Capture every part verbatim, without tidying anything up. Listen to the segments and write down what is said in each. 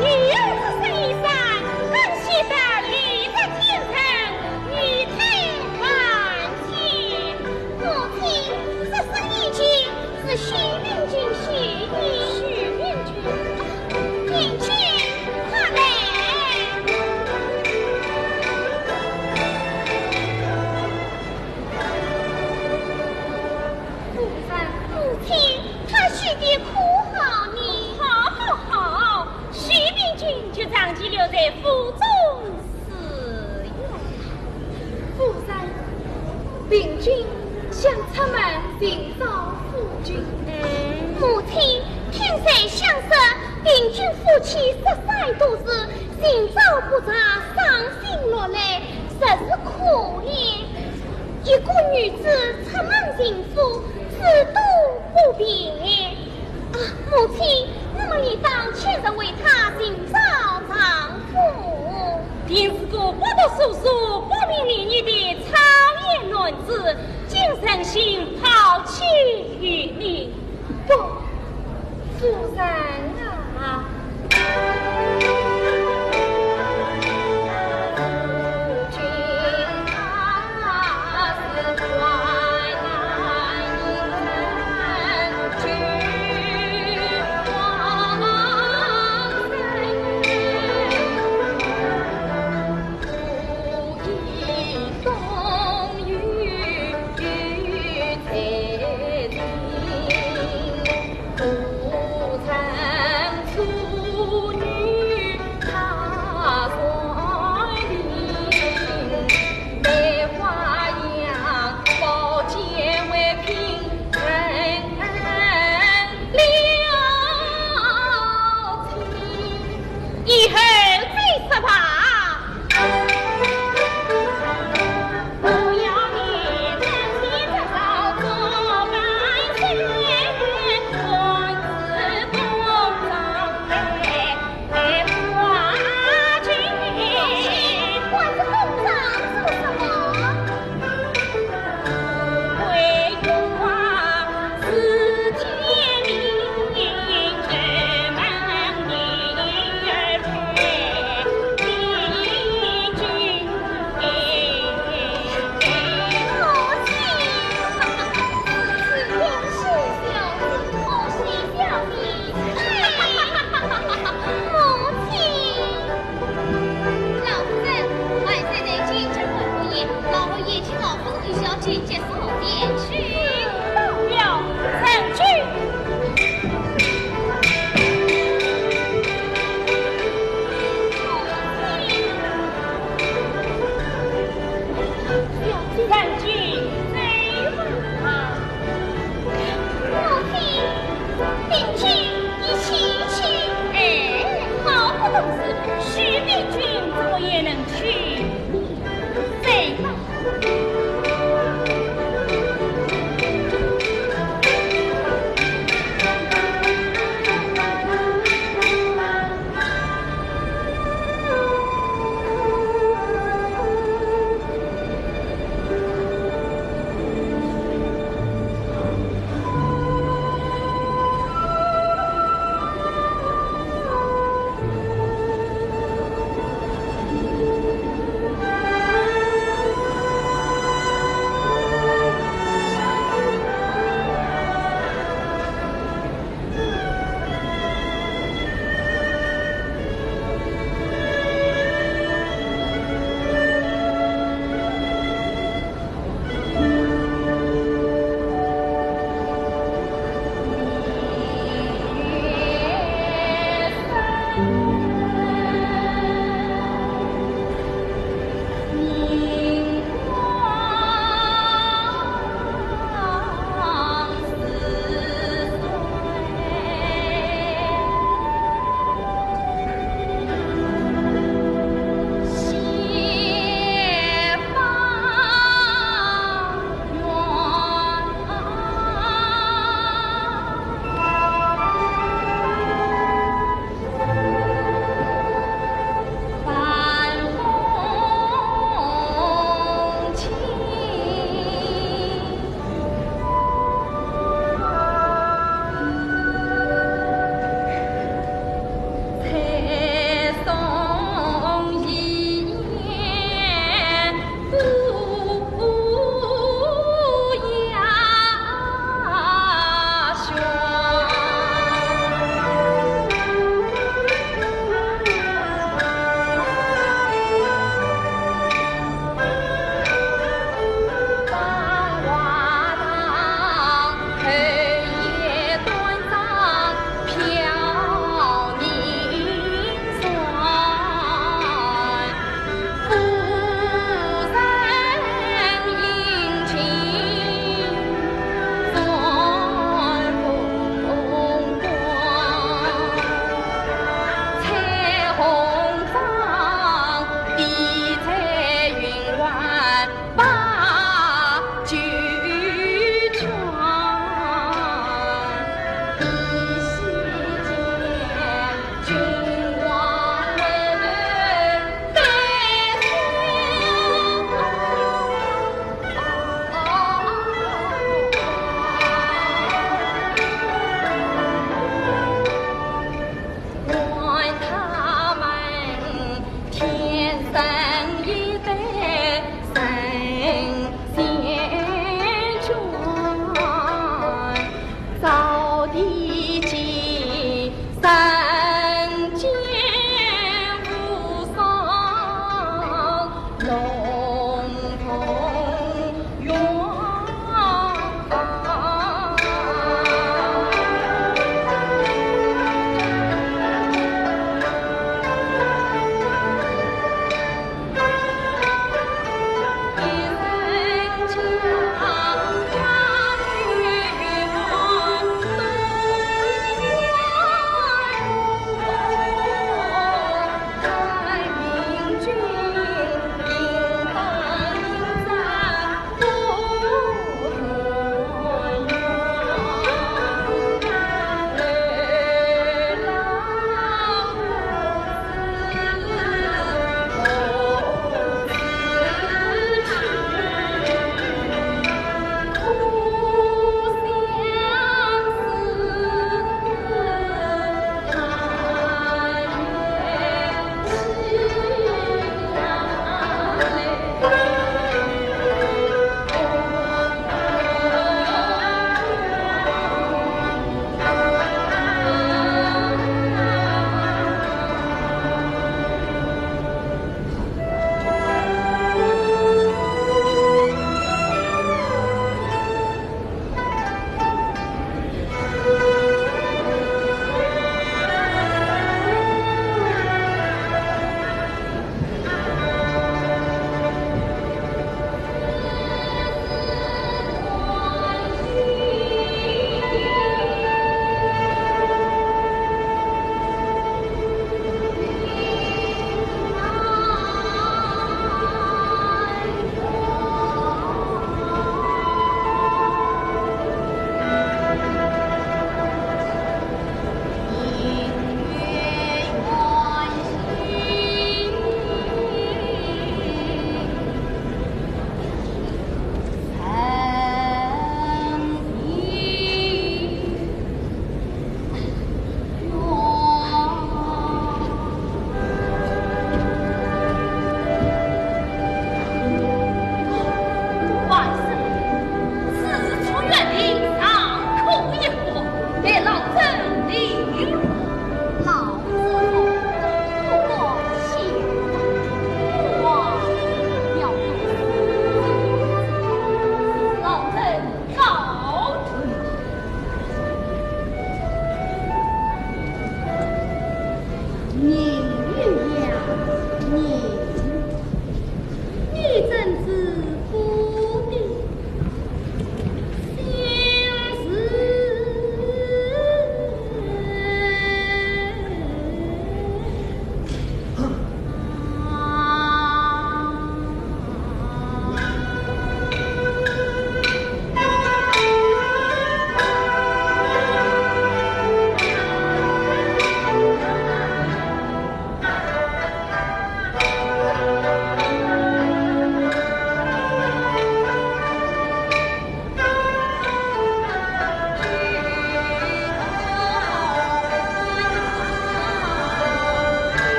你有这身衣裳，更显得礼在天成，仪态万千。母亲，这身衣裙是许明君许你。许明君？明君，快来。 夫人。母亲，他许的可好呢？好，好，好，许明君就长期留在府中侍御。夫人，明君想出门寻找夫君。嗯。母亲，听谁相说，明君夫妻失散多时，寻找不着，伤心落泪，实是可怜。 一个女子出门寻夫，诸多不便。啊，母亲，我们理当切实为她寻找丈夫。定是个不读诗书、不明理义的草野男子，竟忍心抛弃于你。 不，夫人啊。以后再说吧。老夫人，万岁在即，请回府。老爷请老夫人小姐结束便去。是，老爷，臣去。臣去，再会。母亲，明君，你去去。哎，好不懂事，许明君怎么也能去？再会。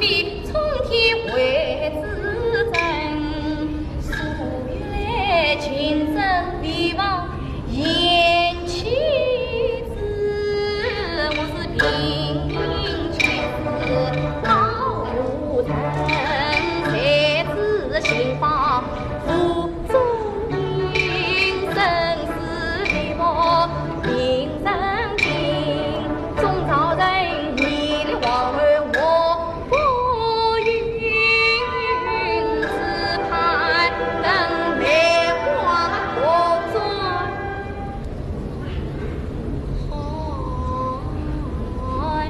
冲天为子尊，所以来情深为望贤妻子。我是平平妻子高无人，才子心花无中人，生死未卜平生定，终朝人迷离黄昏我 不云之畔，等梅花红中寒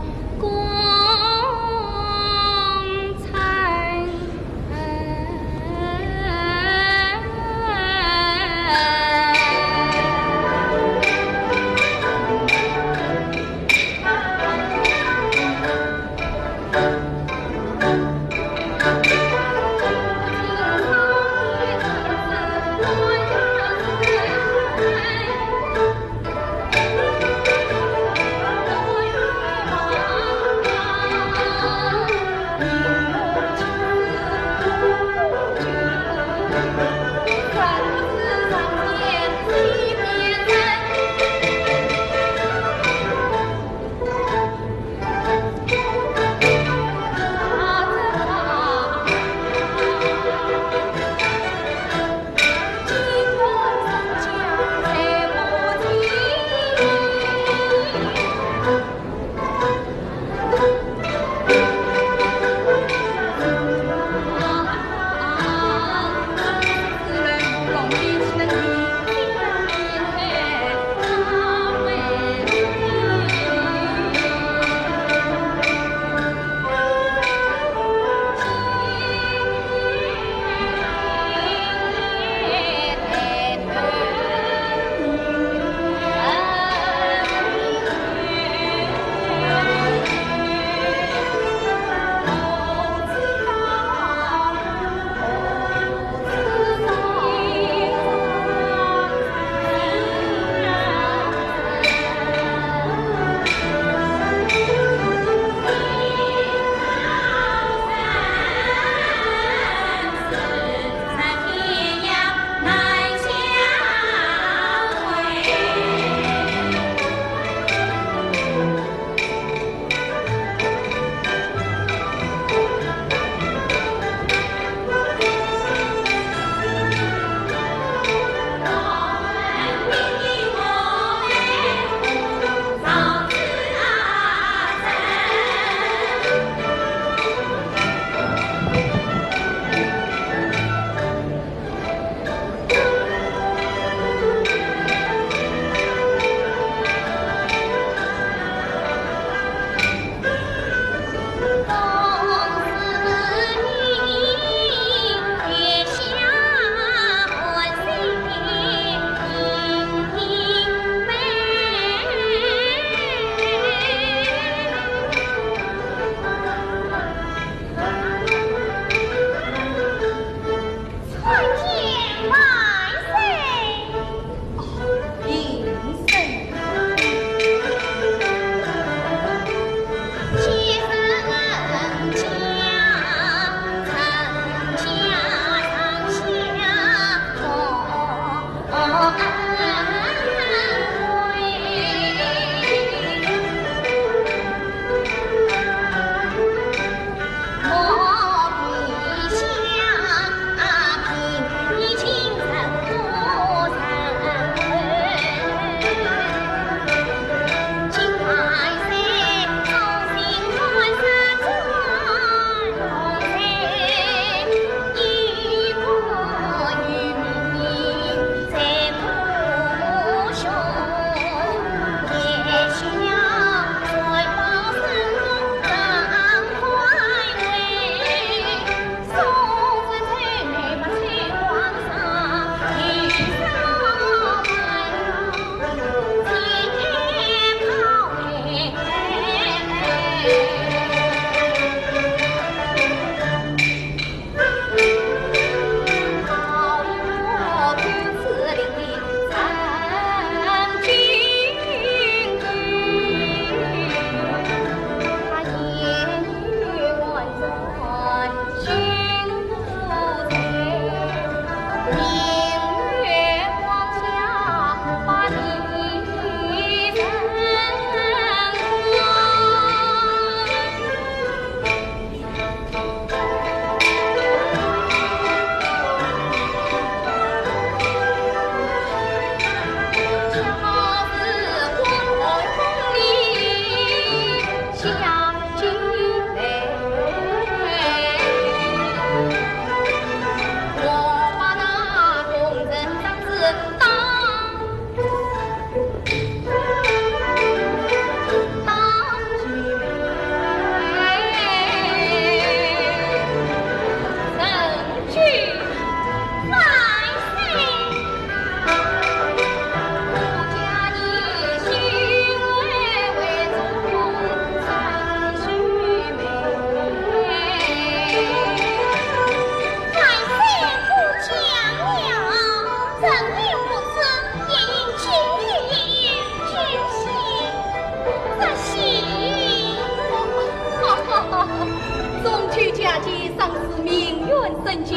人间，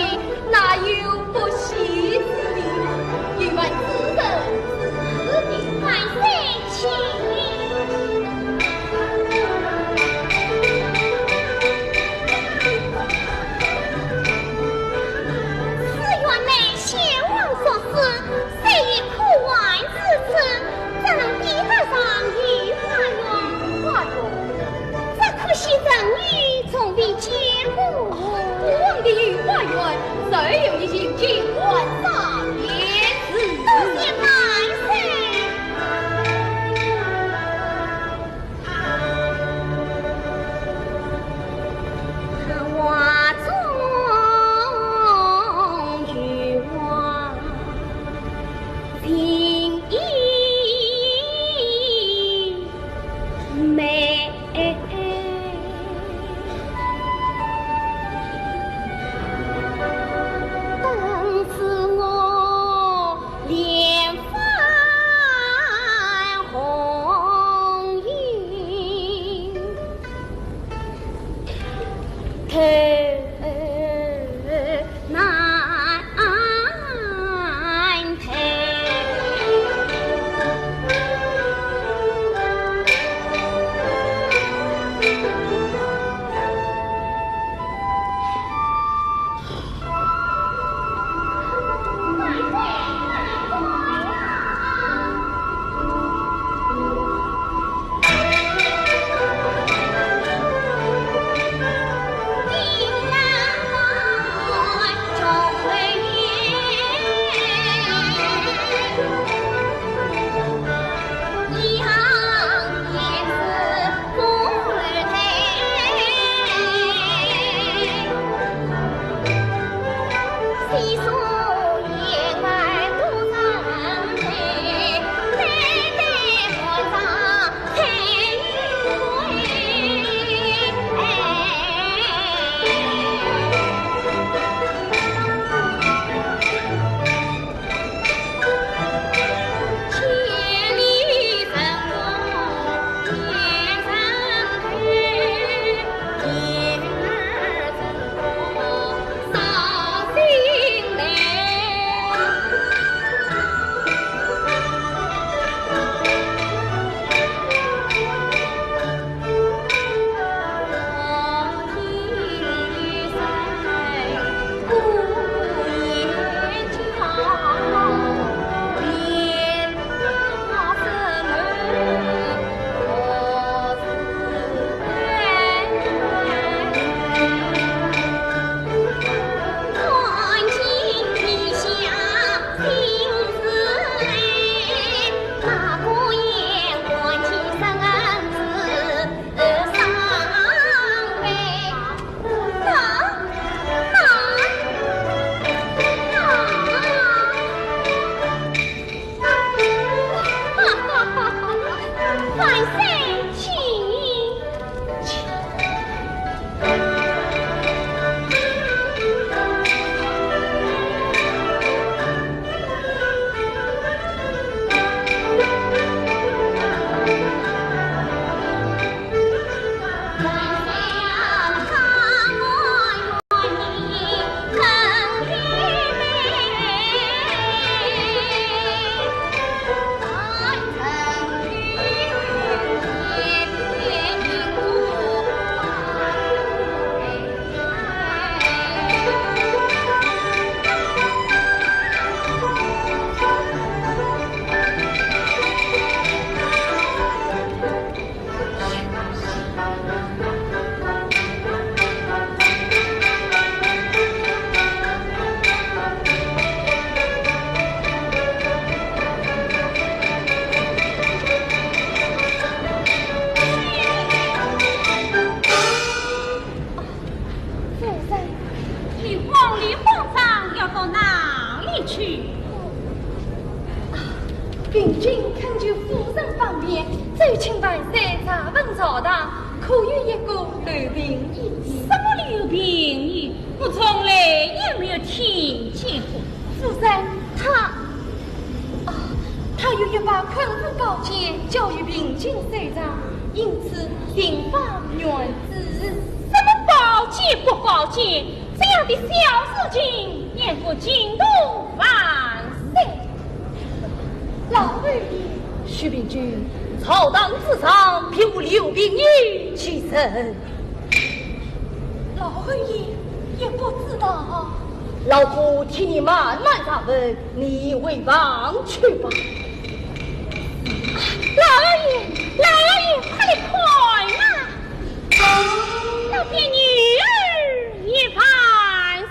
哪有不喜之理？有犯之人之地。万岁，请。此院乃先王所赐， 谁也可还之此，怎能比得上御花园？御花园？这可惜臣女从未见过。皇帝御花园，自有一应金冠三件事。多谢万岁。 花中有花，情意美。等此我 连番红云，头难抬。万岁，请。夫人，你慌里慌张要到哪里去？ 啊，嫔君恳求夫人方便，奏请万岁查问朝堂，可有一个刘病医。什么刘病医？我从来也没有听见过。夫人，他，啊，他有一把昆吾宝剑交与嫔君手上，因此定当原子。什么宝剑不宝剑？这样的小事情，也不惊动万岁。老二爷，徐平君，朝堂之上，并无刘备一个人。老二爷也不知道。老夫替你慢慢查问，你回房去吧。老二爷，老二爷，快来看啊！ 那边女儿也万岁。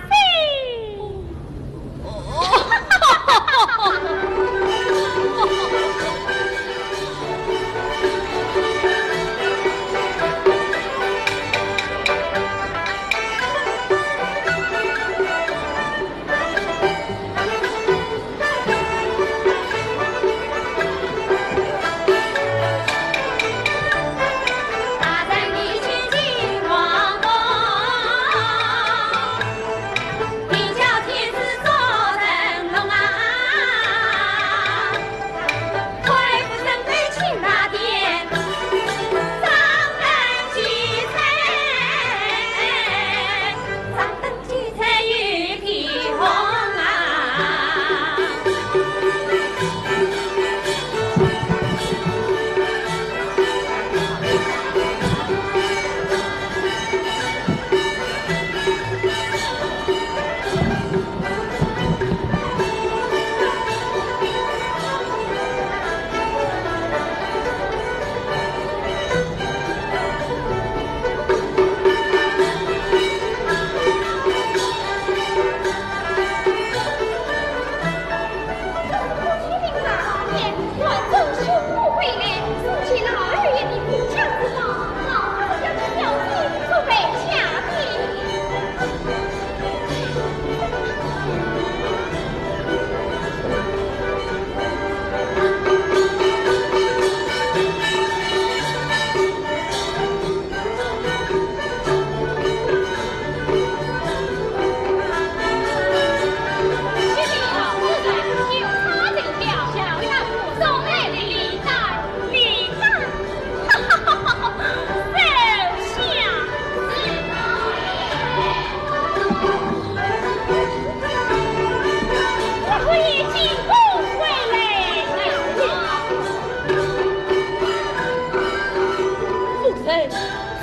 夫人，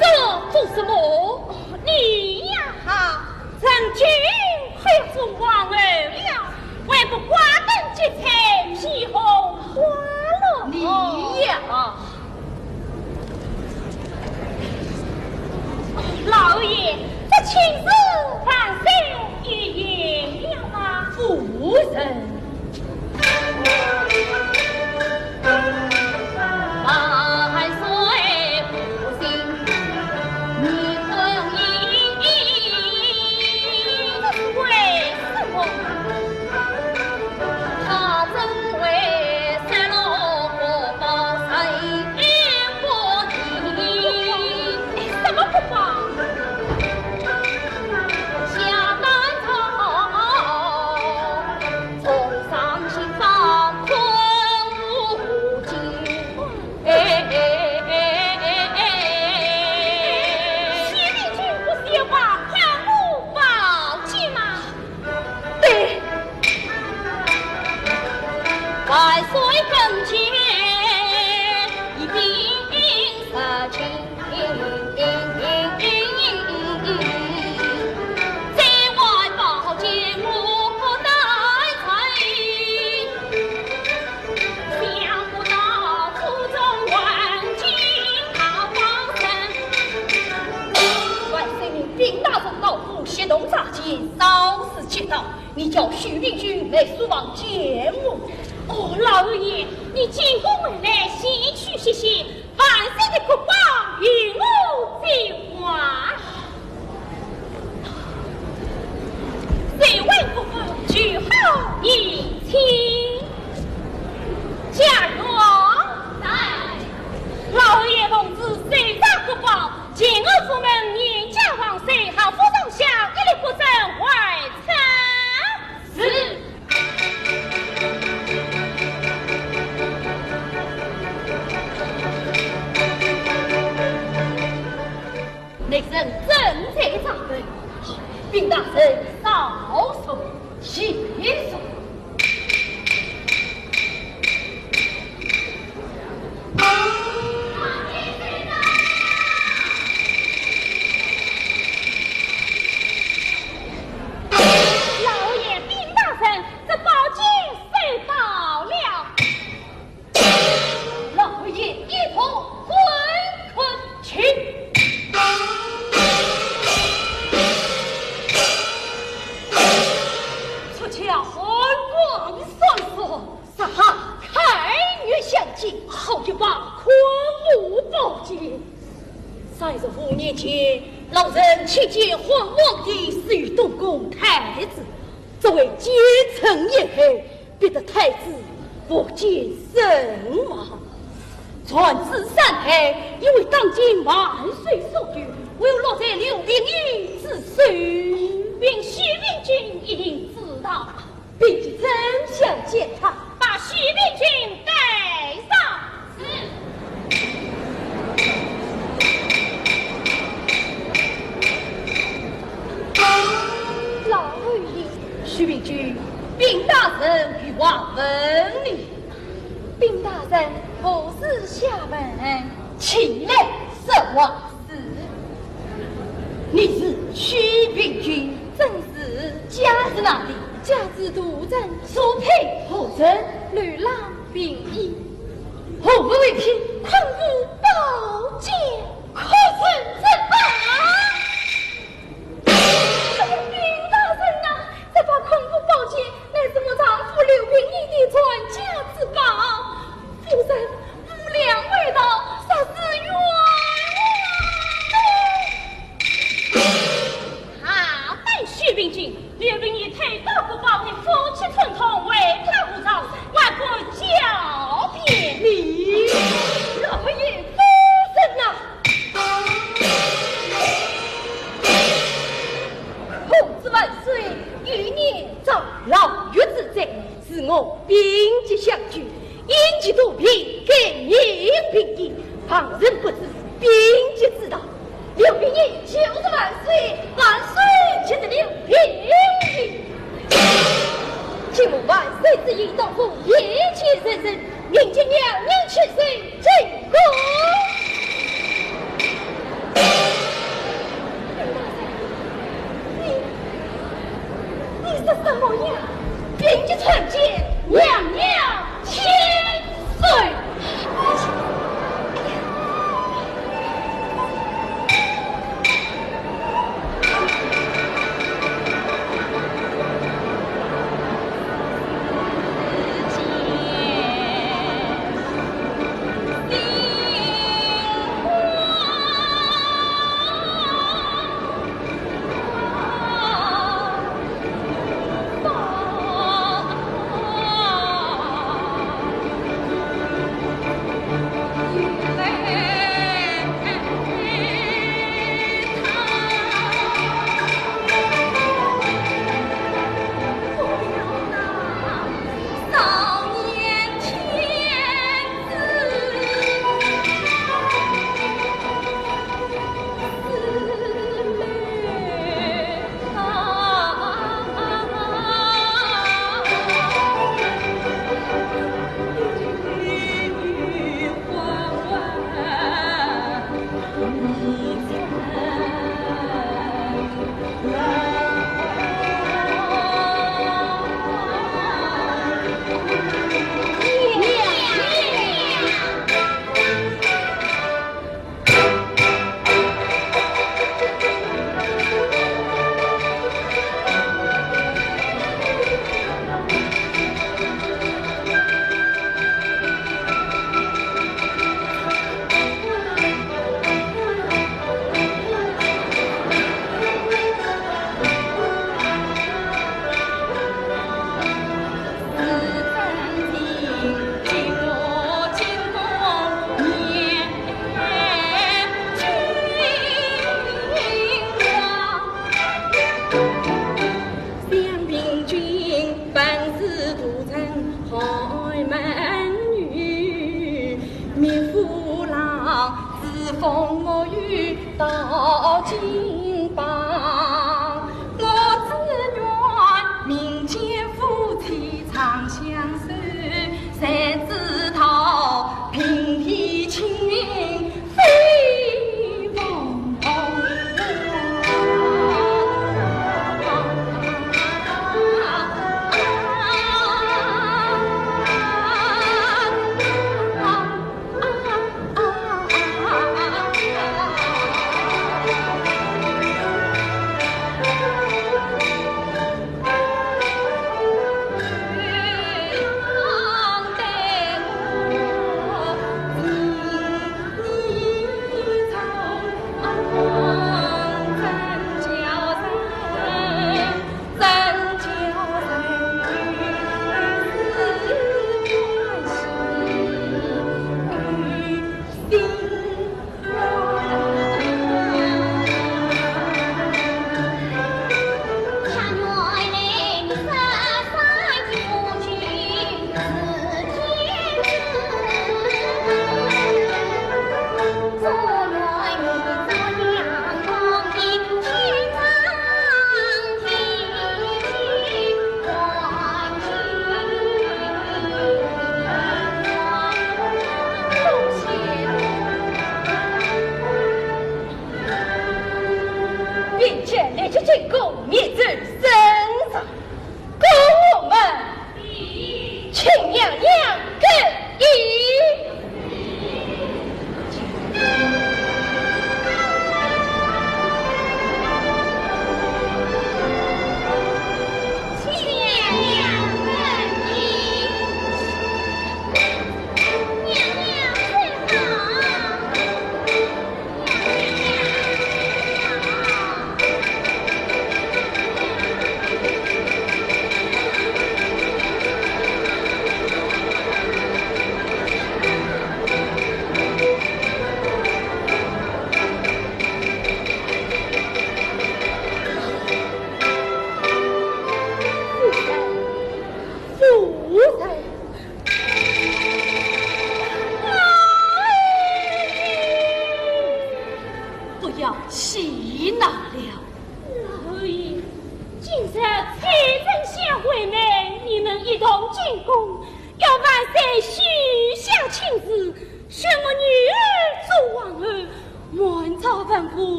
这做什么？你呀，曾经快要做皇后了，还不挂灯结彩，披红挂绿？你呀，老爷，这亲事万岁已言了吗？夫人。什么不放？徐平君不是要把潘虎宝剑吗？对。万岁，命兵拿着刀斧，协同扎箭，扫视街道。你叫徐平君来书房见我。哦，老爷，你进宫门来，先去歇歇， 万岁的国宝与我交还。谁为国父求好言情？家院。在。老爷奉旨搜查国宝，前后府门严加防守，好府上下一律不准外出。是。 老三十五年前，老臣亲见汉武帝，授东宫太子，作为奸臣陷害，逼得太子伏剑身亡。传旨杀害，因为当今万岁所救，唯有落在刘病已之手。命西平君一定知道。 禀请丞相见他。把西平君带上。是。老侯爷。西平君，禀大人有话问你。禀大人，何事下问？起来说话。 是。你是西平君？正是。家住哪里？家住都城。素配何人？刘郎并医。何物为聘？昆吾宝剑。可是珍宝？禀大人呐，这把昆吾宝剑乃是我丈夫刘病已的传家之宝。 夫人，无良为道，实是冤枉。好，但许平君，刘病已推倒不报，你夫妻串通，为他无招，万不狡辩。你，老爷夫人呐！孔子万岁，有年长，老幼之罪， 是我病急相救，因疾多病，改名病已，旁人不知，病急之道。刘病已就是万岁，万岁就是刘病已。今蒙万岁之意，当奉一切圣旨，命请娘娘起身进宫。你，你说什么呀？ 禀请参见娘娘千岁。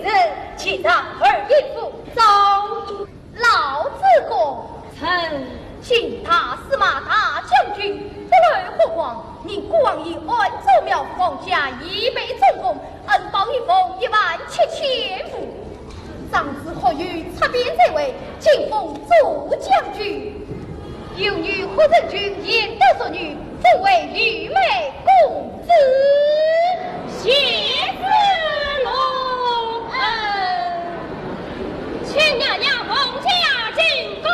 人，其上而言，夫早。老子公。臣。请大司马大将军，不来火光，命孤王爷按祖庙放驾，以备总攻，恩报一封一万七千户。 长子何由插边在位，进封左将军。有女何成君，贤德淑女，封为玉梅公主。谢主隆恩。请娘娘封驾进宫。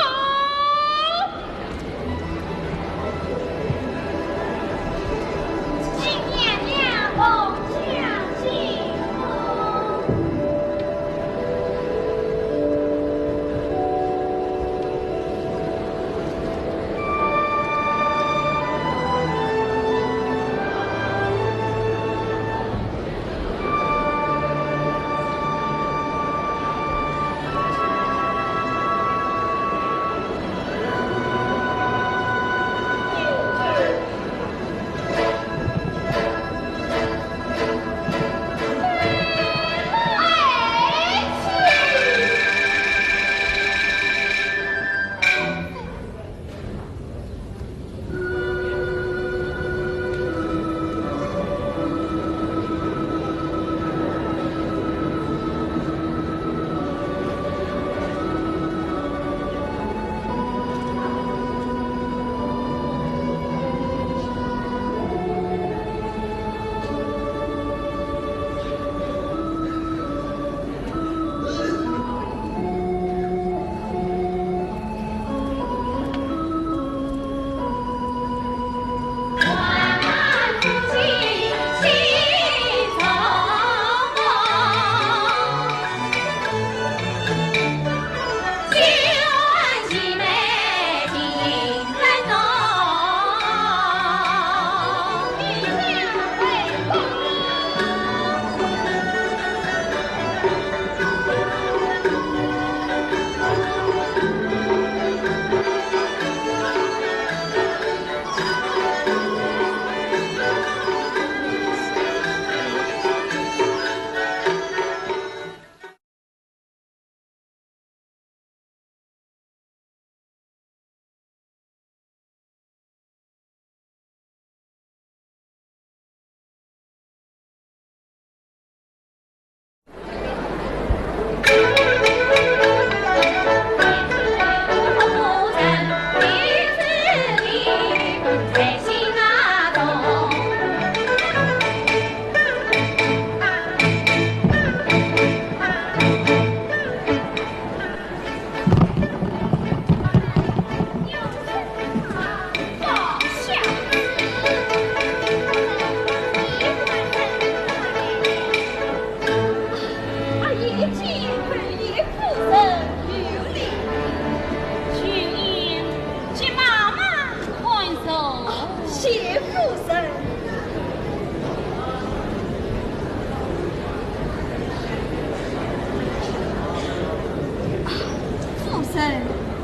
夫人，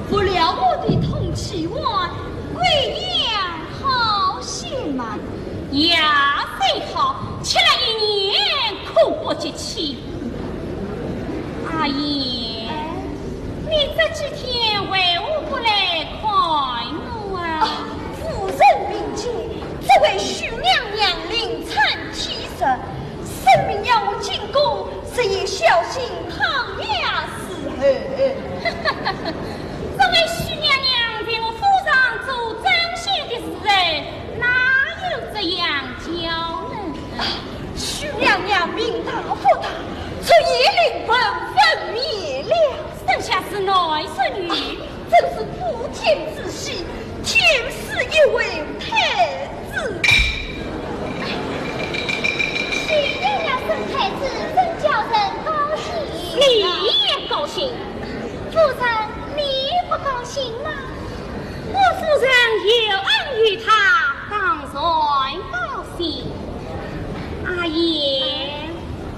服了我的铜器碗，贵娘好些吗？呀，虽好，吃了一年可不及其。阿燕，你这几天为何不来看我啊？夫人明鉴，这位许娘娘临产体弱， 神明要我进宫，日夜小心抗压伺候。这位许娘娘在我府上做针线的时候，哪有这样教呢？啊，许娘娘命大福大，昨夜临盆分娩了。生下是男是女？啊，真是不天之喜，天赐一位太 子。许娘娘生太子，真叫人高兴。你也高兴？夫人，你不高兴吗？我夫人有恩于他，当然高兴。阿燕，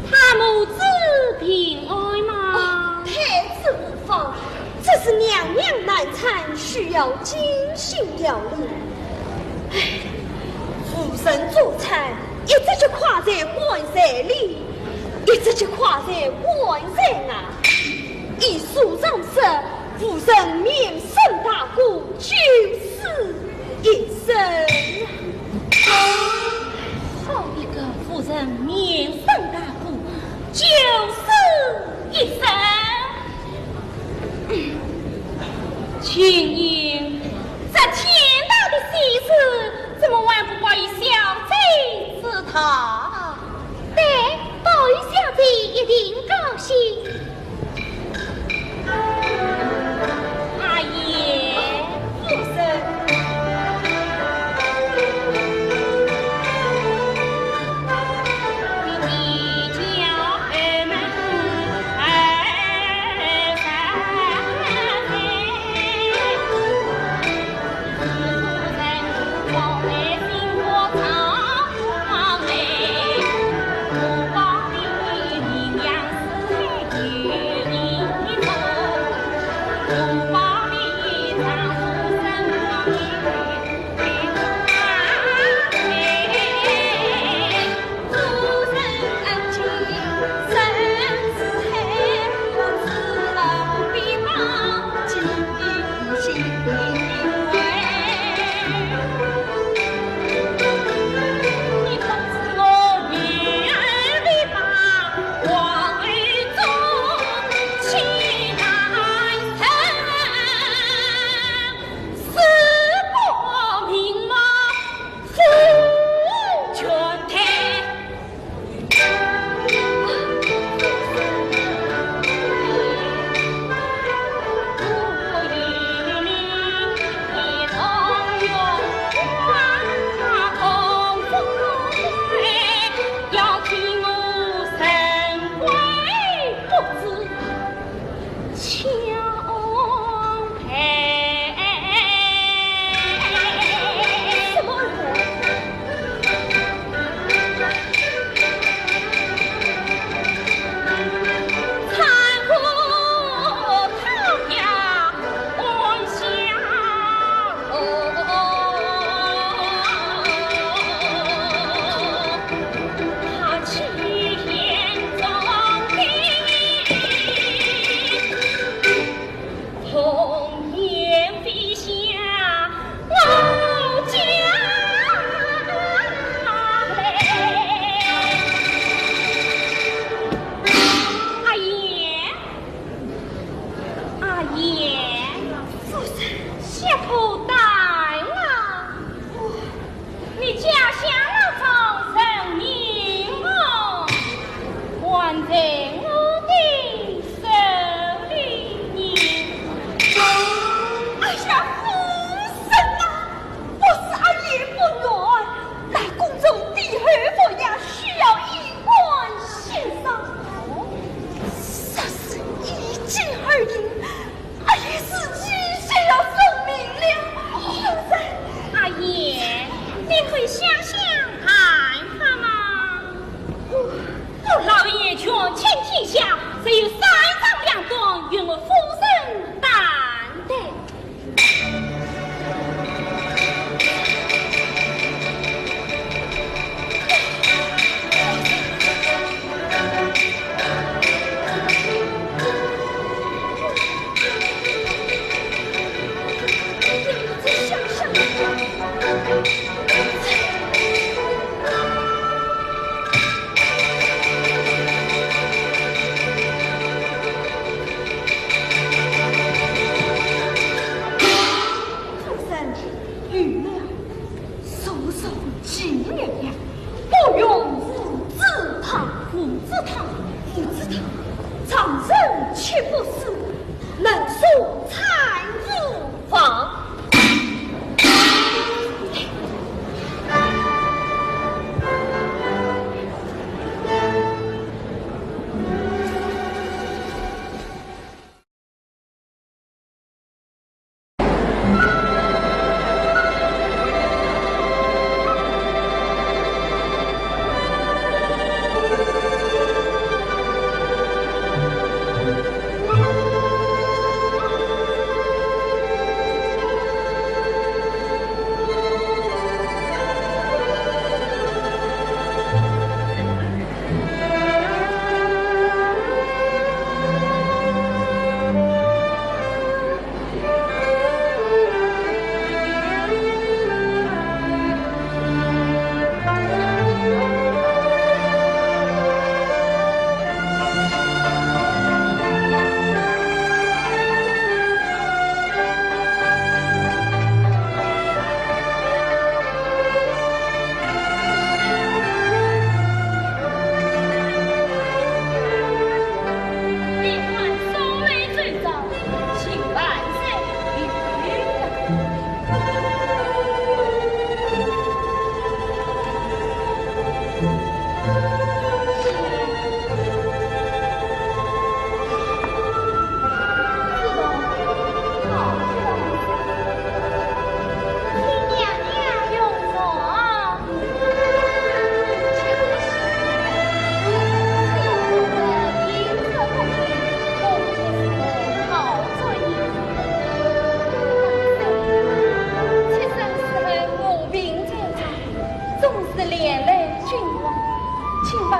他母子平安吗？哦，太子无恙，只是娘娘难产，需要精心调理。唉，夫人助产，一只脚跨在棺材里，一只脚跨在棺名声大过，九死一生。秦英，这天大的喜事，怎么还不报与小姐知道？对，报与小姐一定高兴。 阿燕。夫人。阿燕，阿燕，夫人，小可大啊。 你家下老丈人命案，还在我的手里呢。哎呀，夫人啊，不是阿燕不愿，乃宫中的后房呀，需要衣冠禽兽。若是一见而赢， 阿燕自己就要送命了。夫人。阿燕，你可以想想办法嘛。我老燕权倾天下，只有三长两短，由我夫人担待。 夫人，有了。 速速进来呀！不用无知他，无知他，无知他，丈人岂不是能送产妇房？总是连累君王，请把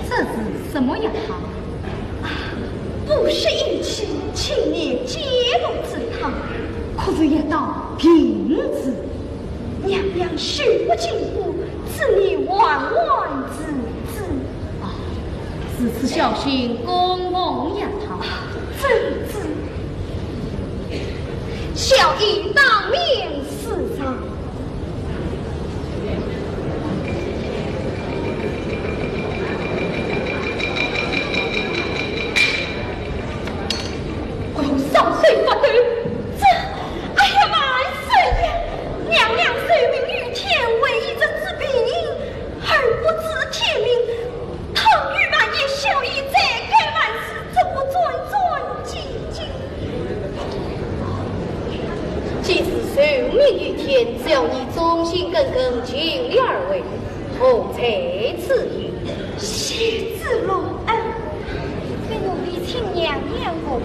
这是什么药汤？啊，不是一气青年揭露之汤，可是一道凭子。娘娘手不禁火，此乃万万之子。哦，如此小心供奉药汤。啊，遵旨。小医当面 是啊。哎呦，双手发抖，这，哎呀，万岁呀！娘娘受命于天，唯一这治病，而不知天命。 倘若万一小医再改万死，怎么转转几经？既是受命于天，只要你忠心耿耿，尽力而为，何在此意？谢主隆恩。那奴婢请娘娘过了。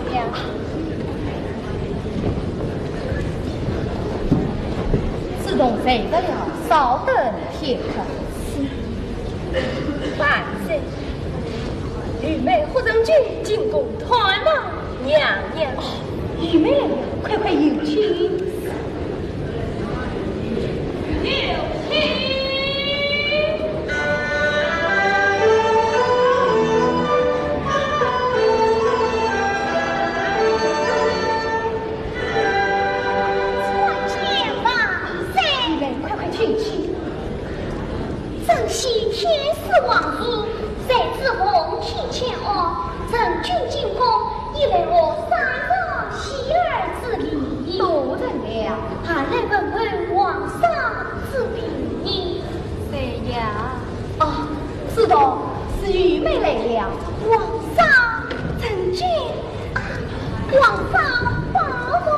侍童在得了，稍等片刻。 万岁，玉妹和人君进宫探望娘娘。哦，玉妹来了，快快有请。有请。参见万岁。玉妹，快快请起。 珍惜天师皇命，谁知奉天前安，人君进宫，一来我三朝洗耳之礼。多得了。二来问候皇上之病。谁呀？哦，知道，是玉妹来了。皇上，珍君。 皇上保重。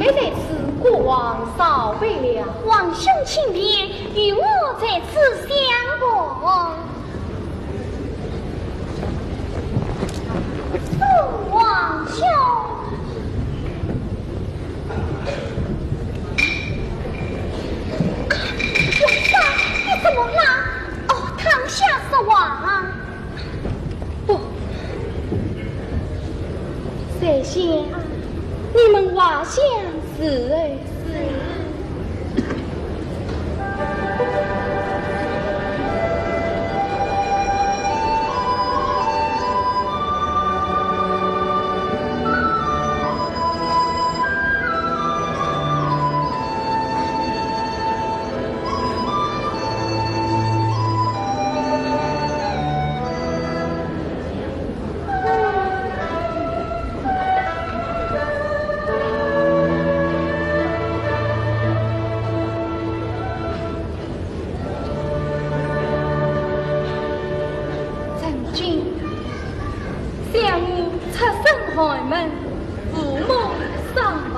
在此，孤王少陪了。王兄请便，与我在此相伴。父王兄。皇上，你怎么了？哦，躺下说话。 不，谁想你们滑翔时而死。 曾经，想我出身寒门，父母双亡，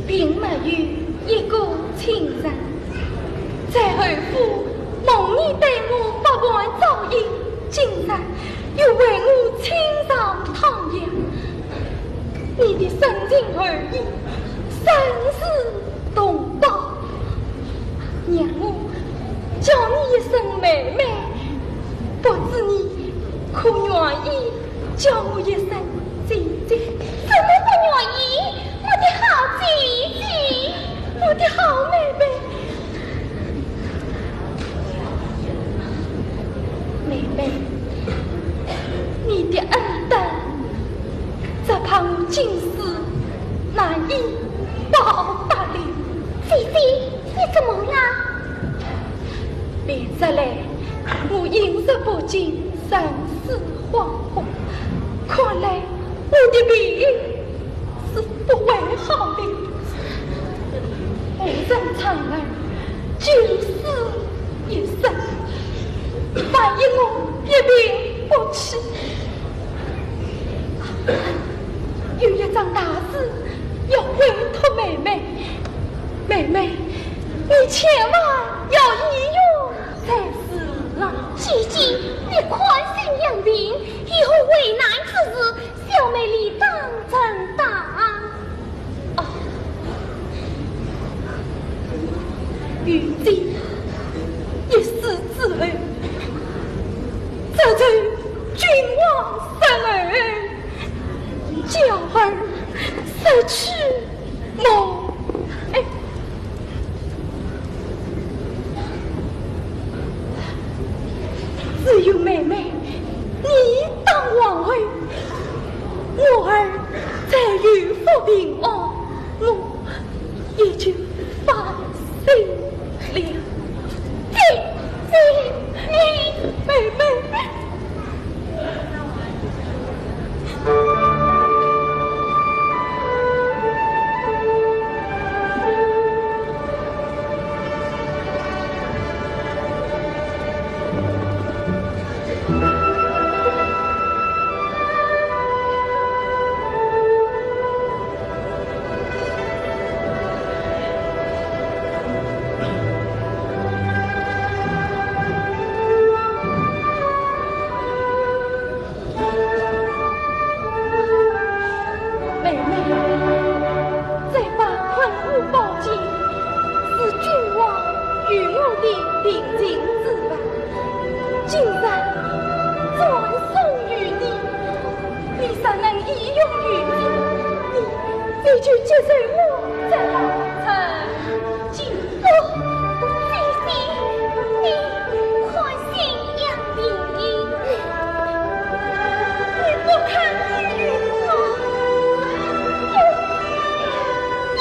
并没有一个亲人。在侯府蒙你对我百般照应，竟然又为我亲上汤药。你的深情厚意，深似 同胞，让我叫你一声妹妹，不知你可愿意叫我一声姐姐？怎么不愿意？我的好姐姐，我的好妹妹。妹妹，你的恩德，只怕我今世难以报答了。姐姐， 你怎么了？连日来，我饮食不进，神思恍惚，看来我的病是不会好的。无人搀扶，九死一生，万一我一病不起，有一桩大事要委托妹妹。 妹妹，你千万要医院才是啊！姐姐，你宽心养病，以后危难之时，小妹理当承担。哦，如今一死之后，只求君王赦后，娇儿失去 我，哎，只有妹妹，你当皇后，我儿才有福平安，我也就放心了。姐姐，你，妹妹。 妹妹，这把喷雾宝剑是君王与我的定情之物，今日转送于你，你若能医用于子，你，你就接受我这老臣。 哦，姐姐，你宽心养病，你不堪一语。哦，哦。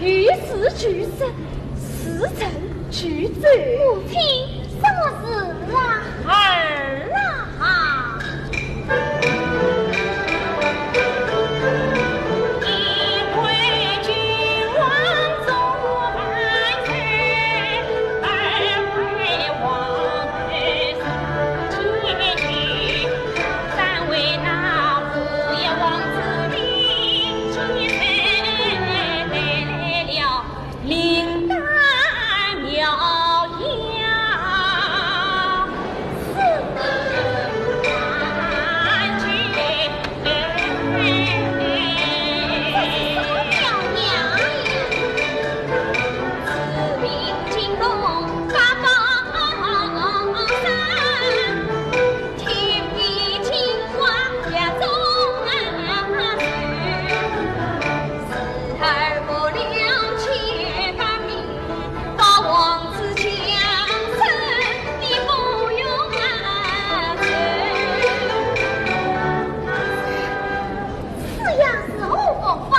与时俱进，时成俱进。母亲，什么事啊？儿啊！此样如何防范？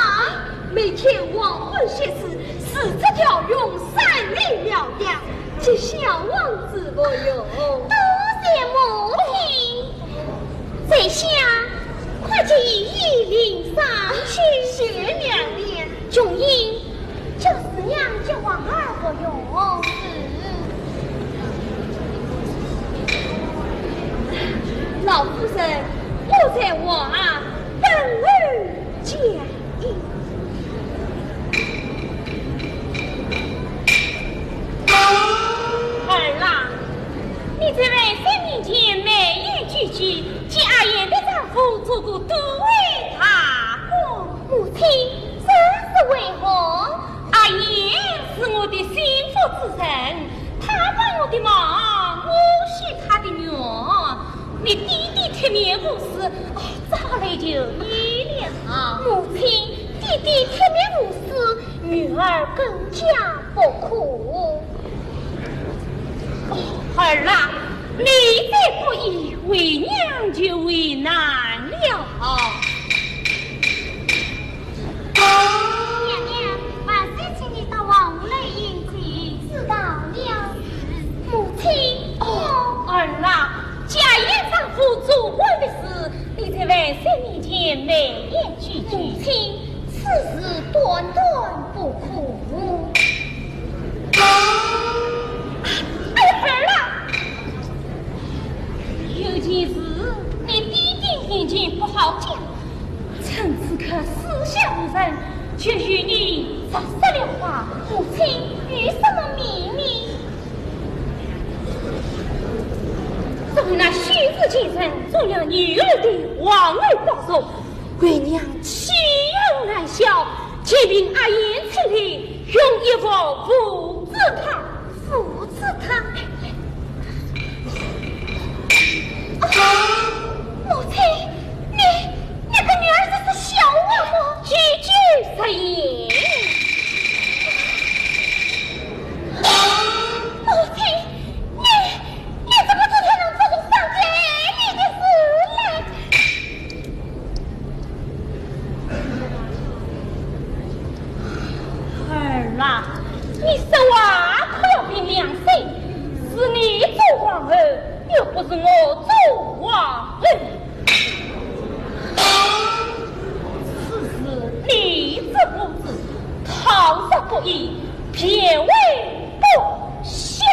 每天黄昏写诗，时则调用三味描样，给小王子服用。多谢母亲。 在下快去衣领上去。谢娘娘。琼英，叫四娘给王二服用。老夫人，我在外等候。 儿啊，你在外甥面前美言几句，替阿燕的丈夫做个都尉大官。母亲，这是为何？阿燕是我的心腹之人，她帮我的忙，我许她的愿。 你爹爹铁面无私，哦，这好来求你了。母亲，爹爹铁面无私，女儿更加不可。哦，儿啊，你再不依，为娘就为难了。娘娘，万岁请你到王屋来饮酒。知道了。母亲。哦，儿啊， 家院丈夫做官的事，你在万岁面前美言几句。母亲，此事断断不可。哎呀，儿啊，有件事你爹爹面前不好讲， 趁此刻四下无人，就与你直说了话。母亲，有什么秘密？是那虚实奸臣，中了女儿的皇后宝座，为娘岂有难消，请命阿燕请来，用一副符纸汤。 扶持他。哦，母亲，你，你个女儿这是笑话么？句句实言。母亲，你，你怎么做出能这种伤天害理的事来？ 儿啊，你说话可要凭良心，是你做皇后，又不是我做皇后。此事你知不知？倘若不依，便为不孝。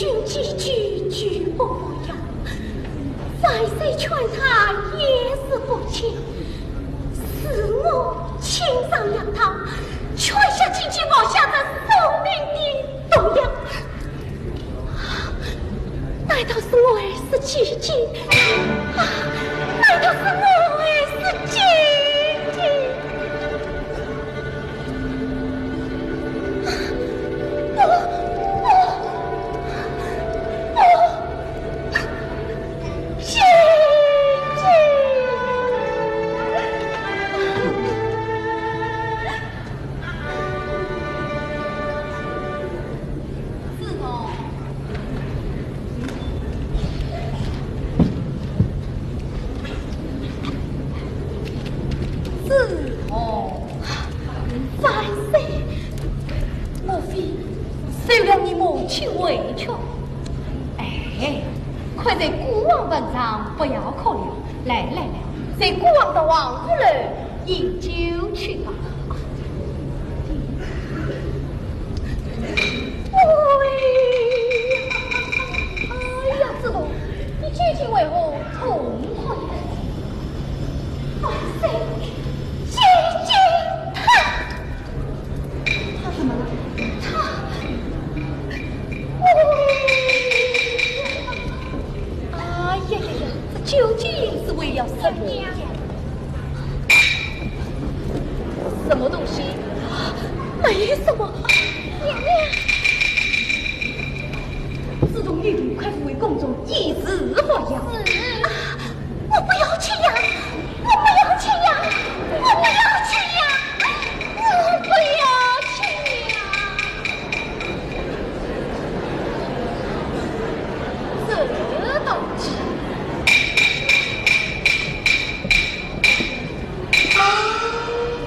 军机句句不服呀，万岁劝他也是不听，是我亲上两套，劝下进去，放下这送命的东阳。难道是我儿是奸计？啊，难道是我儿是奸计？ 子龙，子龙，万岁！莫非受了你母亲委屈？哎，快在孤王坟上不要哭了。来来来，随孤王到王府楼饮酒去吧。 哎呀，子龙，你究竟为何痛哭呀？万岁，姐姐她，她怎么了？她，哎呀呀呀，这究竟是为了什么呀？ 什么东西？没什么。娘娘。子龙，你快扶回宫中，以示服药。是。啊，我不要吃药，我不要吃药，我不要吃药，我不要吃药。这东西。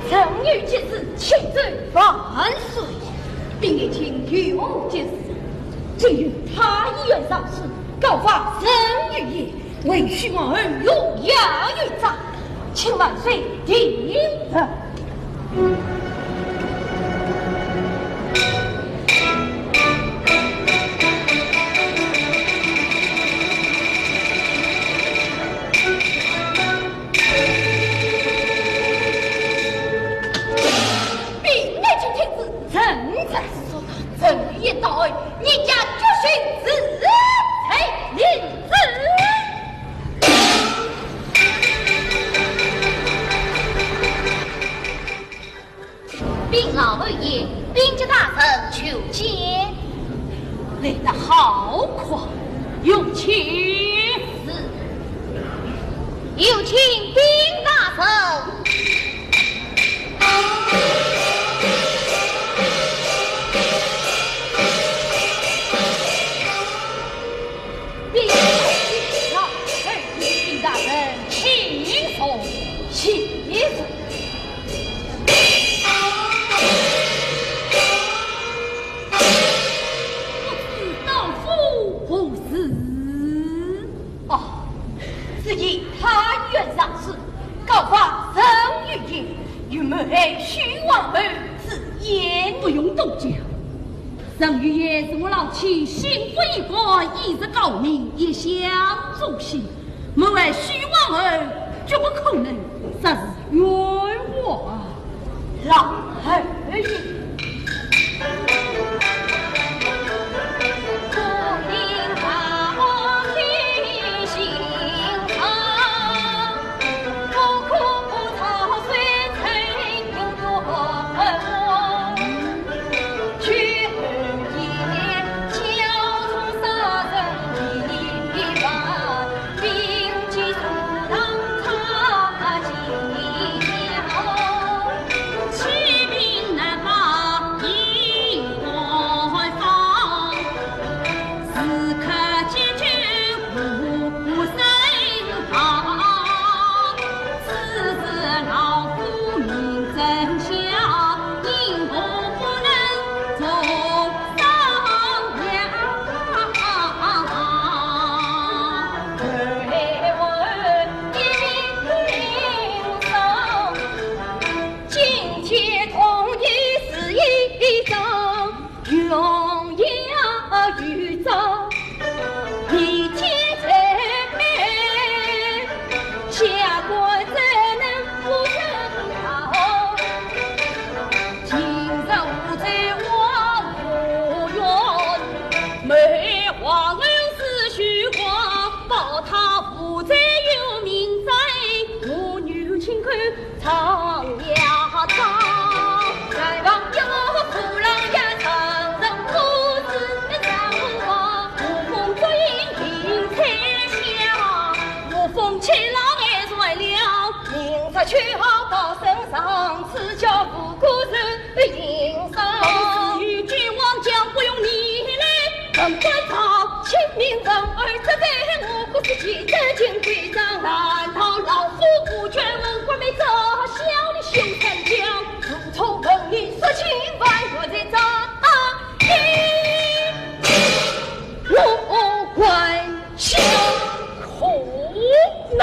臣女吉事，请奏万岁。禀爱卿，有何急事？今有太医院上书，告发陈玉燕为许王后用药有诈，请万岁定夺。 禀爱卿听旨。臣在。陈玉燕到案，严加处死，是罪人子。禀老侯爷，兵部大人求见。来得好快，有请。是。 有请禀大人。禀老侯爷，禀大人，请坐，请坐。不知道府何事？ 哦，只因太医院上书，告发陈玉燕，有谋害许王后之嫌。不用多讲，陈玉燕是我老妻心腹一官，一日高明，一向忠心，谋害许王后，绝不可能，实是冤枉啊！ 老侯爷。去好道身上，此叫无故人应上。与君王讲，不用你来问关照，请命人儿责备我，不是记得金规章。难道老夫不权问官，没这小的羞参将？如同问你说情，万月在掌。 我还想苦恼。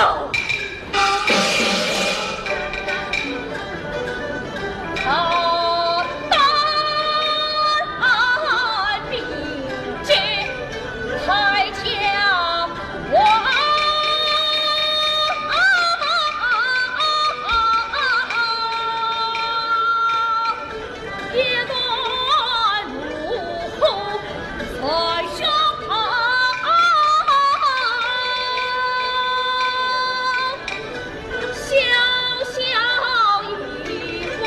啊，大兵进，太将我 一段怒火在胸口，潇潇一晃，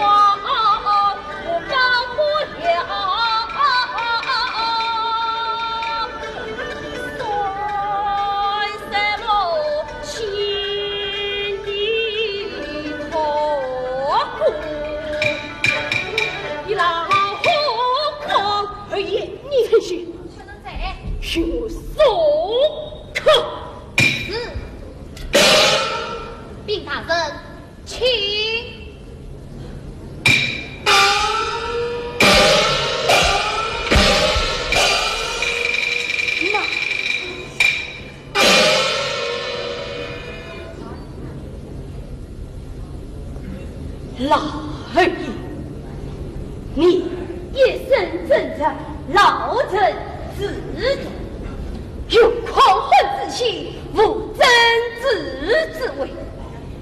我忘不了。 你老虎狂！二爷，你退下，许我松口。是。禀大人，请。那 老二爷，你一身正直，老成子弟，有匡汉之心，无争执之为。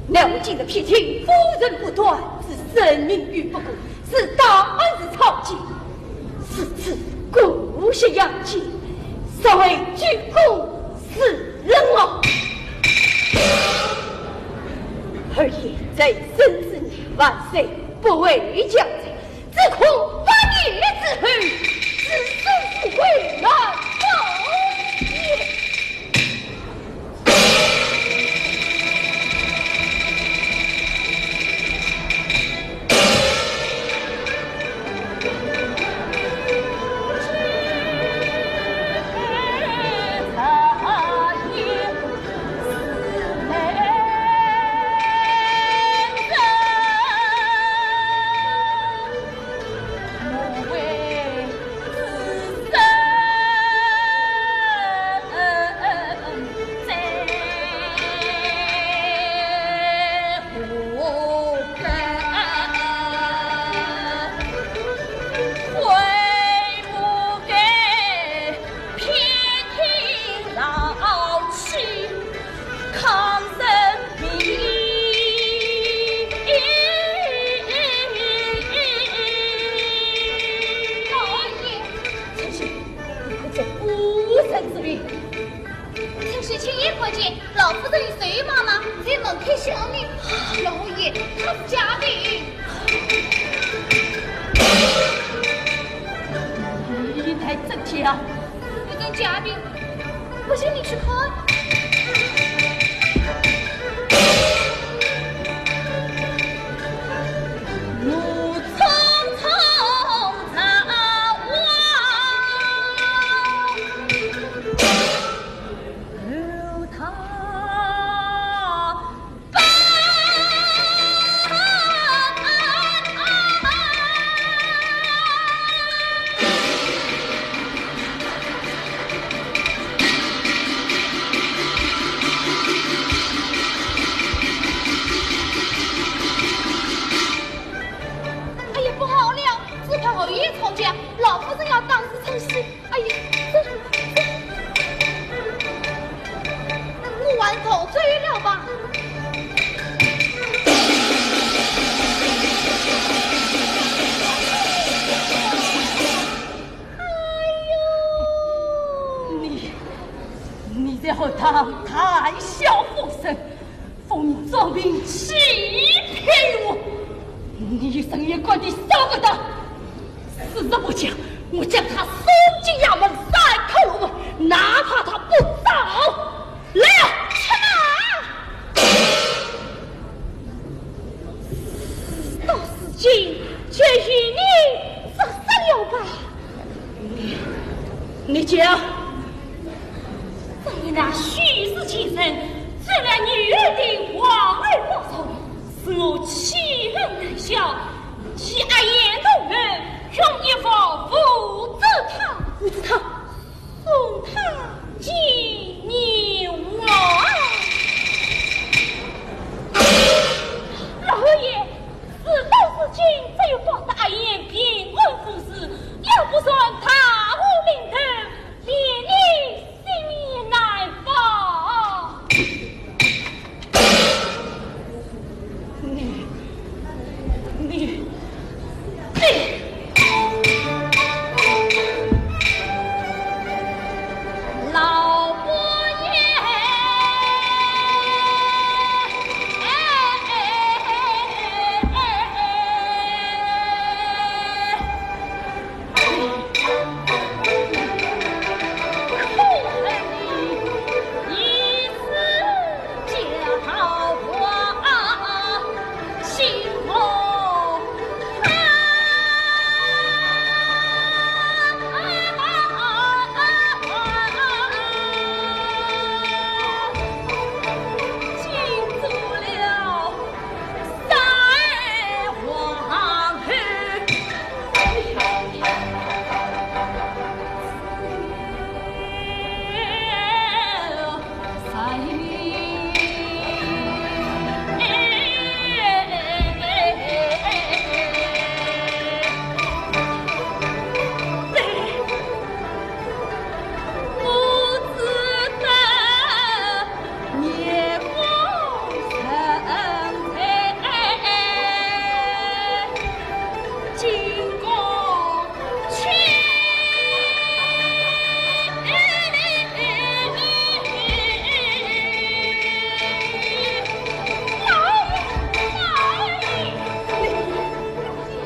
乃我今日批评夫人不端，是深明于不顾，是大案是草菅，是置姑息养奸，实为居功自任啊！二爷在生死面，万岁不会降罪，只恐八年之后，子孙富贵难保也。 老二爷，臣妾不在夫人之列。臣妾亲眼看见老夫人与谁妈妈在门口笑呢。老二爷，她是假病。你乃真假？一定假病。 不信你去看。怒冲冲朝王，后他 哎呀，不好了！只怕侯爷吵架，老夫人要当时成事。 哎呀，这，这，我还是逃走了吧。哎呦！你，你在后堂谈笑风生， 奉你做兵欺骗我，你一生也管得少个的。死都不讲，我将他送进衙门三叩五，哪怕他不招。来啊，吃啊！你讲。正因那虚实既成，成了女儿的皇儿不从，使我气恨难消，替阿燕动恨，用一物物质她，物质她，送她见阎王。老爷，事到如今，只有保得阿燕平安无事，要不然大祸临头，连累 性命难保。你，你，你，老佛爷！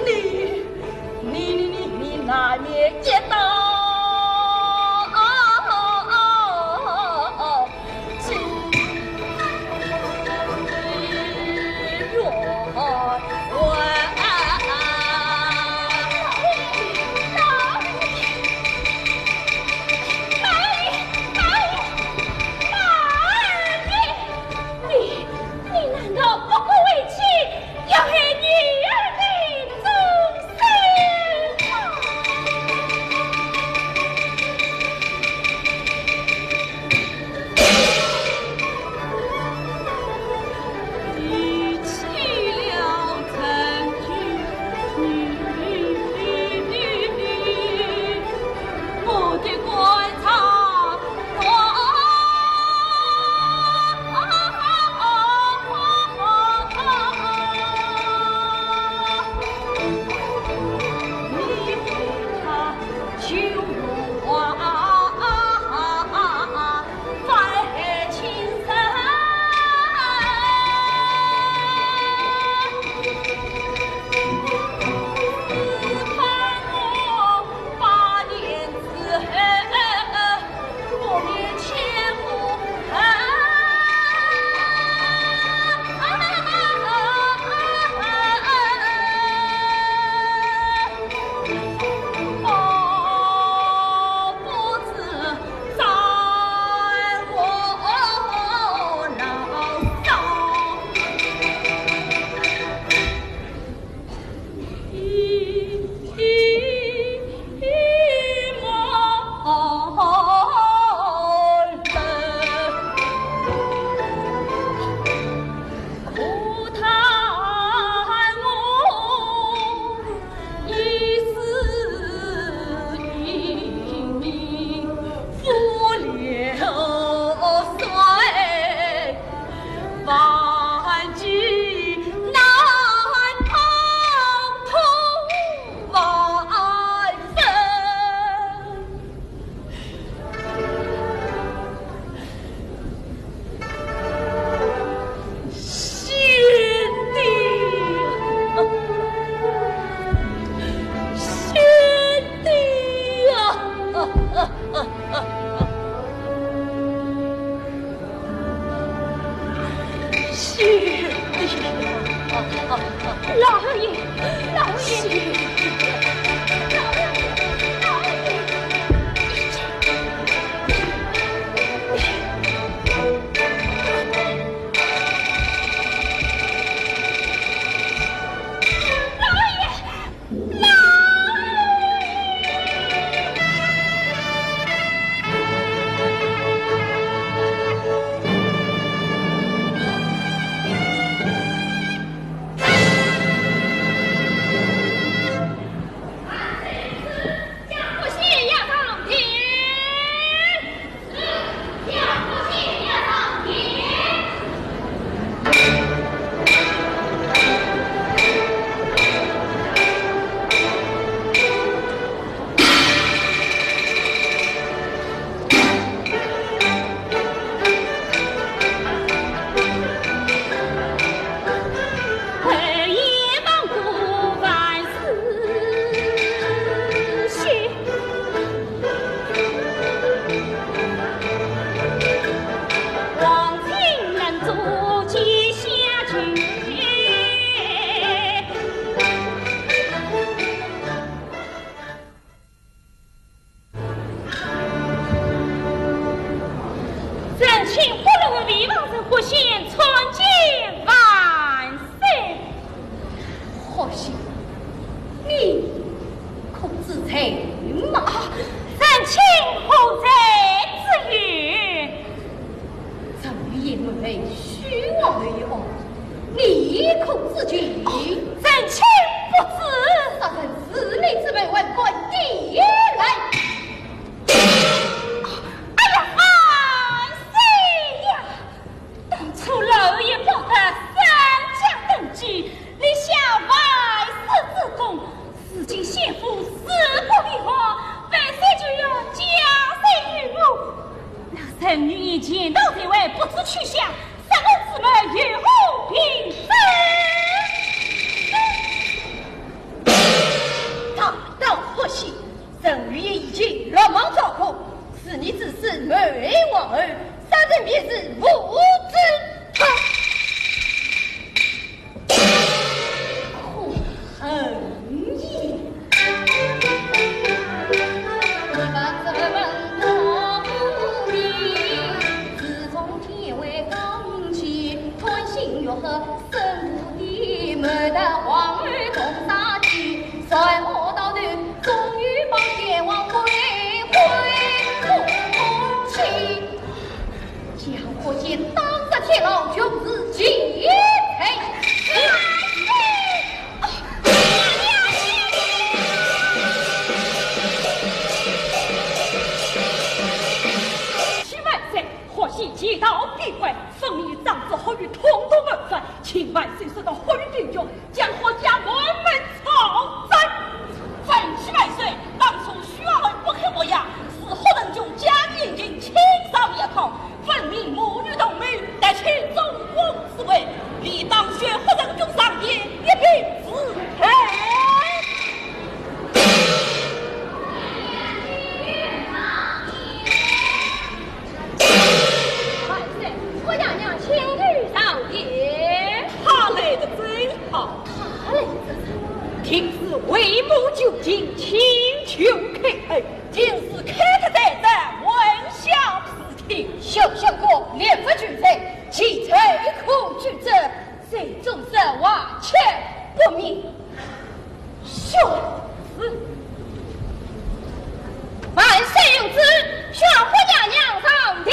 你，你，你，你难免一刀。你，你难道不顾为妻，要害女儿的终身吗？贤弟啊，贤弟啊！贤弟啊！老爷，老爷，老爷，老爷！臣女前到这位不知去向，三个姊妹有何凭证？大胆！不信，陈御医已经落网招供，是你指使谋害皇后，杀人便是无知。 可恨也！江湖间当着天牢，就是其罪。请万岁，霍兴其道必坏，分明仗着霍裕统统谋反，请万岁速到霍裕兵军， 将霍家满门抄斩。万岁万岁！当初许皇后不肯服药，是霍成君将眼睛亲上一趟，分明母女同谋，得取总管之位，理当宣霍成君上殿一并自裁。 万岁，霍娘娘请你上殿。她来得正好。她来得正好。定是为母求情，请求开恩。定是开恩才是问小事情。小相公，立法求罪，其罪可恕之，罪中之万千不免。 万岁有旨，宣霍娘娘上殿。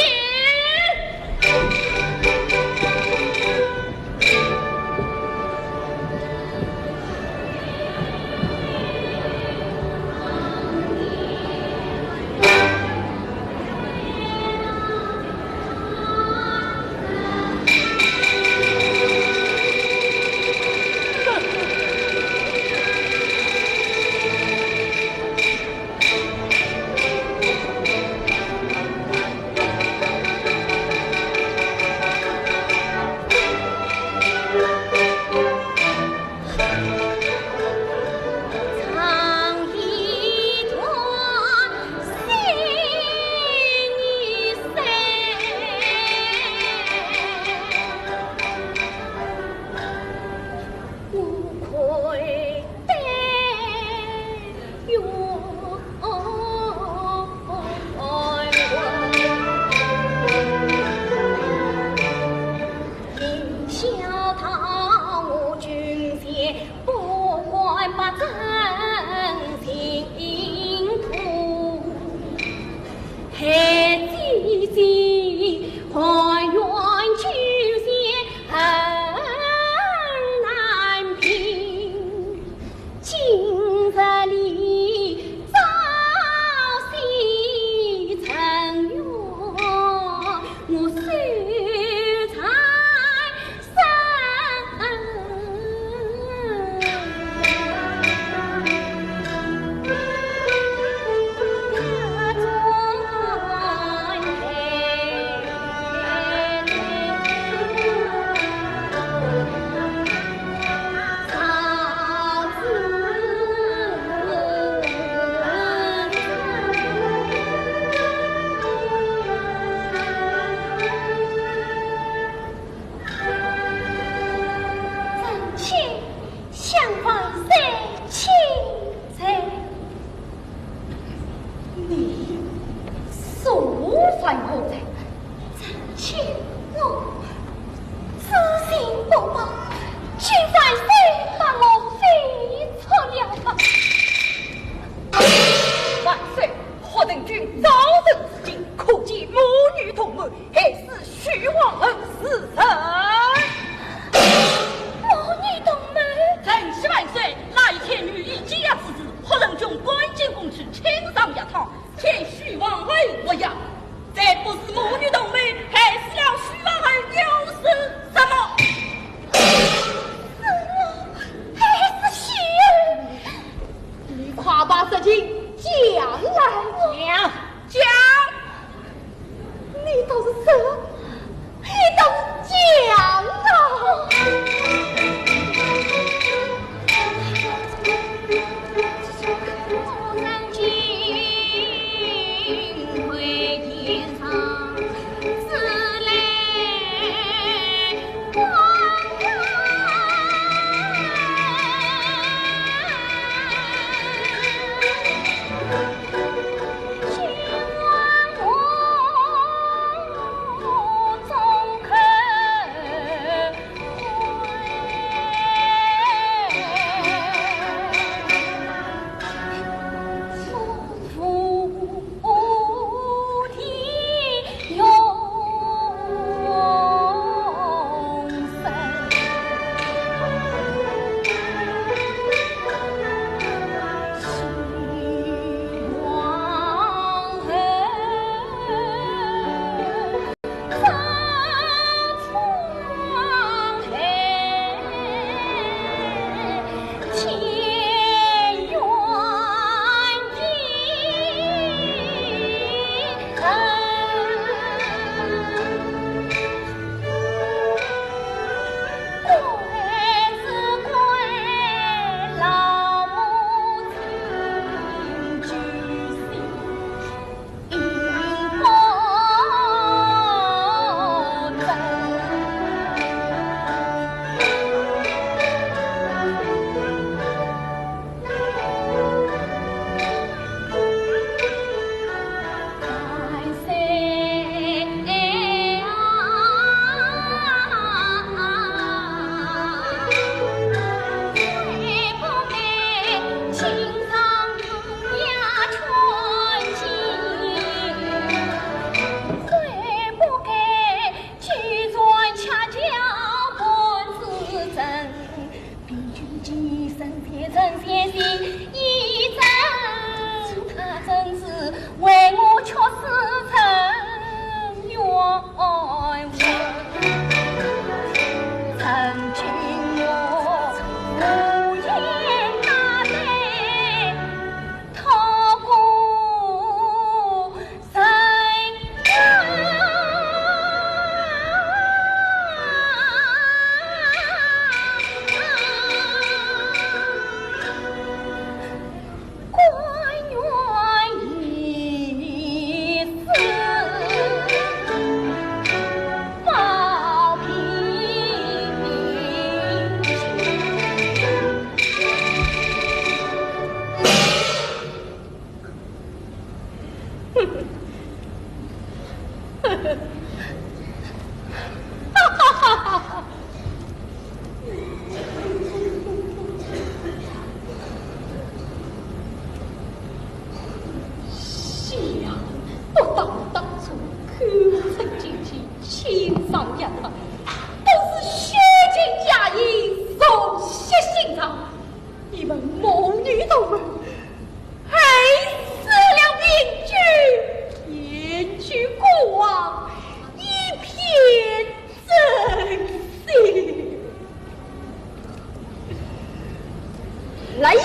臣妾向万岁请罪。你所犯何罪？臣妾我知情不报，请万岁把我废除了吧。万岁，霍成君早生子敬，可见母女同谋， 害死许皇后是人。母女同谋？臣启万岁，那一天女医给药之时，霍成君赶进宫去，亲上药汤，请许皇后服药。这不是母女同谋，害死了许皇后又是什么？是我害死许儿。你快把实情讲来。讲。讲。你到想不到当初口称金妻，情上养父，都是虚情假意，手下心肠。你们母女同门，害死了明君，免去过往一片 真心。来呀！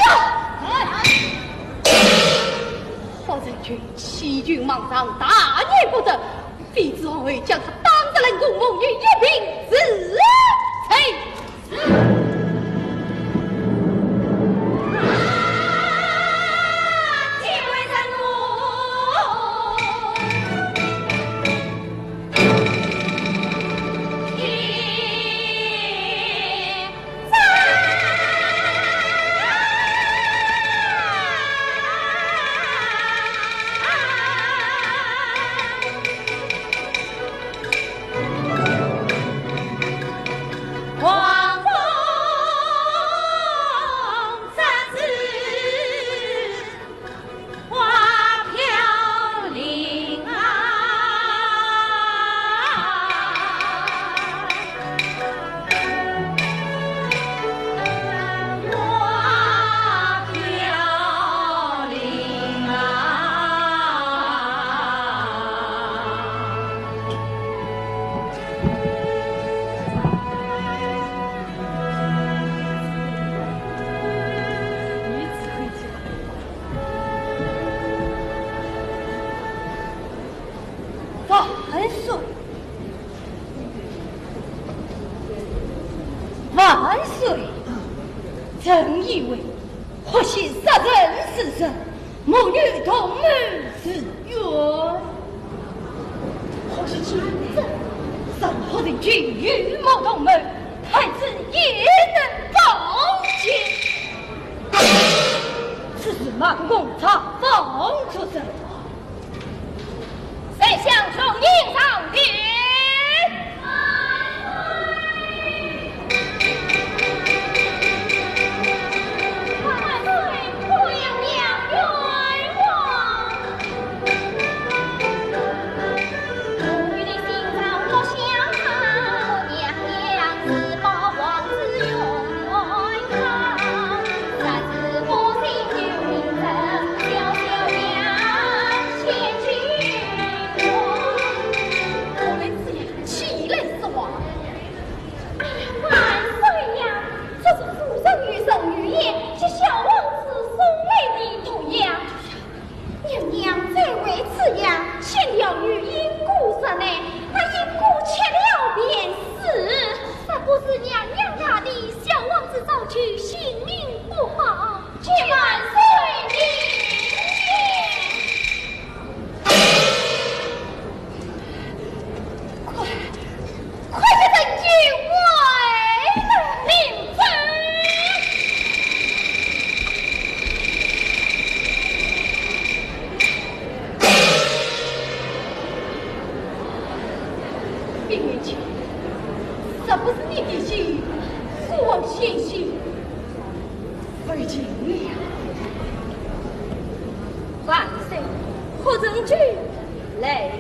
何人君欺君罔上，大逆不道，非旨皇后将他打入冷宫，母女一并处死。万岁！万岁！朕以为 或是杀人弑人，母女同门是冤。或是今日，任何人君与母同门，太子也能保举。此事马公公查访作甚？ 丞相从胤上禀。万岁！万岁！不良娘冤枉！我与你心上落香堂，娘娘自保皇子永安康。 我们这样起来说话。哎呀，万岁呀！这是主人御赐御宴，给小王子送来的毒药。娘娘专为此药，先调御医姑上来，那医姑吃了便死。若不是娘娘大礼，小王子早就性命不保。 万岁！快，快给朕救回来！领旨！禀明君，若不是你的心，父王险些 不及了。万岁，何人君来了。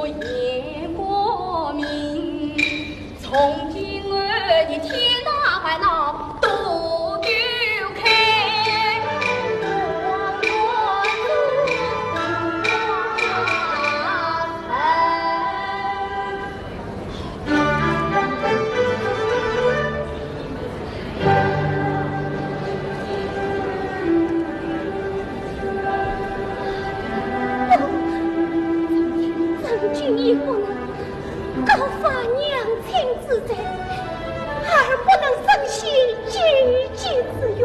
眼不明，从今我的天大烦恼都丢开。真君也不能，告发娘亲之罪，儿不能生些救济之用，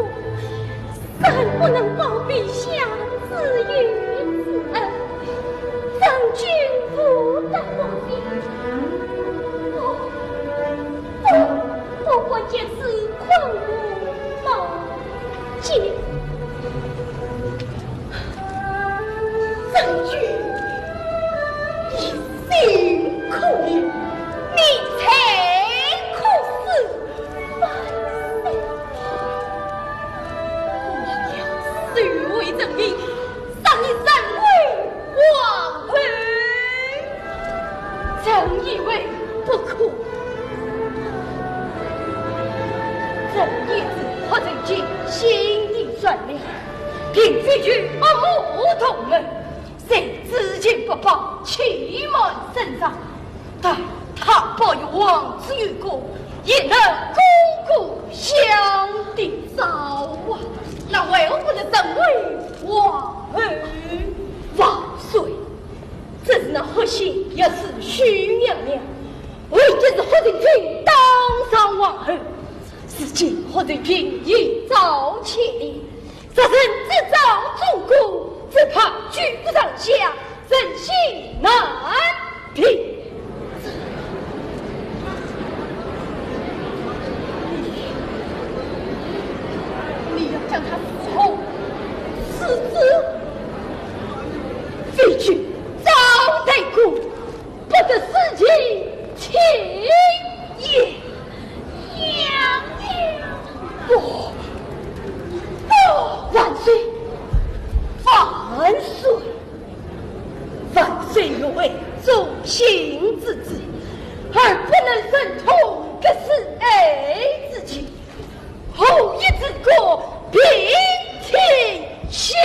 生不能报陛下子幼之恩，真君无德光景。不，不，不，不，这是困苦吗？ 这，真君，你心可怜，你才可死。万岁！我要收回成命，让你成为皇后。 朕以为不可。朕也知霍成君心地善良，并非与恶魔同谋，谁知情不报，欺瞒圣上。但他保佑皇子有功，也能功过相抵。早啊，那为何不能成为皇后？万岁！ 这是那霍兴要是许娘娘，为的是霍成君当上皇后。如今霍成君一朝牵连，若是只招主公，只怕举国上下，人心难平。你要将他伺候死之，非君 赵太公，不得私情情也。娘娘。不，不，万岁，万岁，万岁有为忠心之志，儿不能忍痛割舍爱之情，后一之过平天下。